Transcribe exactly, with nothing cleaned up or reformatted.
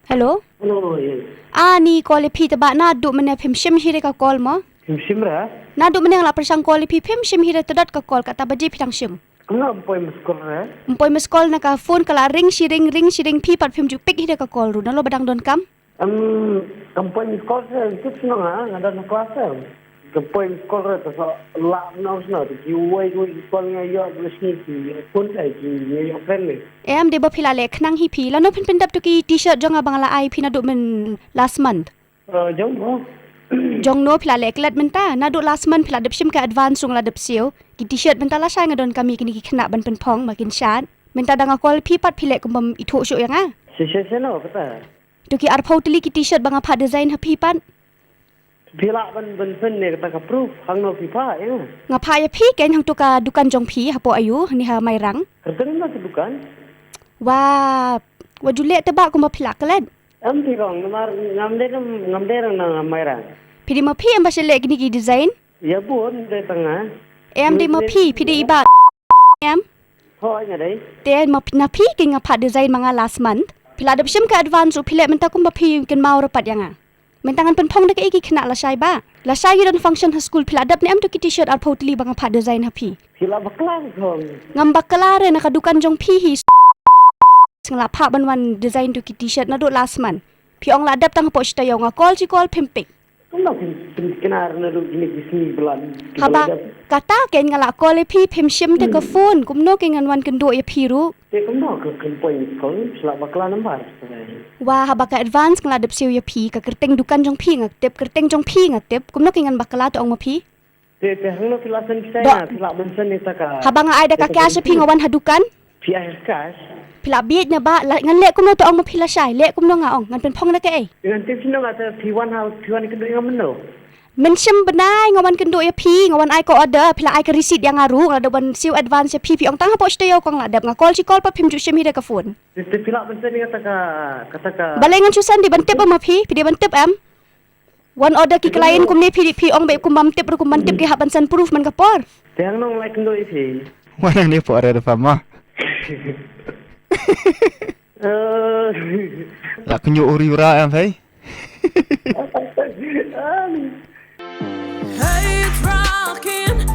Hello? Hello, yes. Ani call ïa phi taba naduh mynne phim shim hi re ka call mo? Phim shim re? Naduh mynne nga la pyrshang call ïa phi phim shim hi re, tadot ka call, kata baje phi dang shim. Kumno ym poi miss call re? Ym poi miss call na ka phone, ka la ring shi ring, ring shi ring, phi pat phim ju pick hi re ka call ruh, nalor ba dang donkam. Em, kam poi miss call re, tip shnong ha, nga don ha class re. Kam poi miss call re, ta sa lah nong shnong, ta ki wei wei miss call nga ïoh, ba sngi ki phone ta ki nga ïoh friend ne. Em, dei ba phi la leh khnang hi phi, lano phin pyndap to ki t-shirt jong nga ba nga la ai phi naduh myn last month. Eh, jong mo? Jong no phi la leh klet mynta, naduh last month phi la dep shim ka advance ruh nga la dep siew. Ki t-shirt mynta lashai nga donkam ïa kine ki khynnah ban pynphong ba kin shad. Mynta da nga call phi pat phi leh kum bym ithuh shuh ïa nga. Shi, shi, shano kata? To ki arphew tylli ki t-shirt ba nga phah design ha phi pat. Phi lah ban, ban send ne kata ka proof, hangno phi phah ïa nga? Nga phah ïa phi keiñ hangto ka dukan jong phi hapoh aiu, hangne ha Mairang. Kyrteng na ka dukan? Wa, wa ju leh te ba kumba phi la klet. Em phi kong, namar ngam dei, ngam dei rang na Mairang. Phi dei ma phi em ba shu leh kine ki design? Ïa bun dei tang nga. Em dei ma phi, phi dei i bah em? Hooid nga dei. Te ma phi, na phi keiñ nga phah design ma nga last month. Phi la dep shim ka advance ruh phi leh mynta kumba phi kynmaw re pat ïa nga. Mynta ngan pynphong da kaei ki khynnah lashai ba. Lashai ngi don function ha school phi la dep ne em to ki t-shirt arphew tylli ba nga phah design ha phi. Phi la bakla kong. Ngam bakla re, na ka dukan jong phi hi. Nga la phah ban wan design to ki t-shirt naduh last month. Phi ong la dep tang hapoh shi taïew, nga call shi call phim pick. Kumno phin, phin kynnar naduh kine ki sngi ba la, ki ba la dep? Haba kata keiñ nga la call ïa phi phim shim te ka phone. Kumno keiñ ngan wan kynduh ïa phi ruh? Te kumno ka, kam poi miss call, phi la bakla number. Wa, haba ka advance nga la dep siew ïa phi, ka kyrteng dukan jong phi nga tip, kyrteng jong phi nga tip. Kumno keiñ ngan bakla, to ong ma phi? Te, te hangno phi la send pisa ïa nga, phi lah ban send ïa ta ka. Haba nga ai da ka cash ïa phi nga wan ha dukan? Phi ai cash? Phi la bieit ne ba, la, ngan leh kumno, to ong ma phi lashai, leh kumno nga ong, ngan pynphong da kaei? Ngan tip shano nga te, phi wan ha, phi wan kynduh ïa nga mynno? Mynshym bnai nga wan kynduh ïa phi, nga wan ai ka order, phi la ai ka receipt ïa nga ruh, nga la dep wan siew advance ïa phi, phi ong tang hapoh shi taïew kong la dep, nga call shi call pat phim ju shim hi re ka phone. Te, te phi lah ban send ïa nga ta ka, kata ka. Balei ngan shu send, dei ban tip em ma phi, phi dei ban tip em? Wan order ki client kumne phi, phi ong ba kum bym tip ruh, kum ban tip ki hap ban send proof man ka por. Te hangno nga la kynduh ïa phi? Wan hangne hapoh Red F M mo. Eh. La kynduh uri ura em hei. Hey, it's rocking.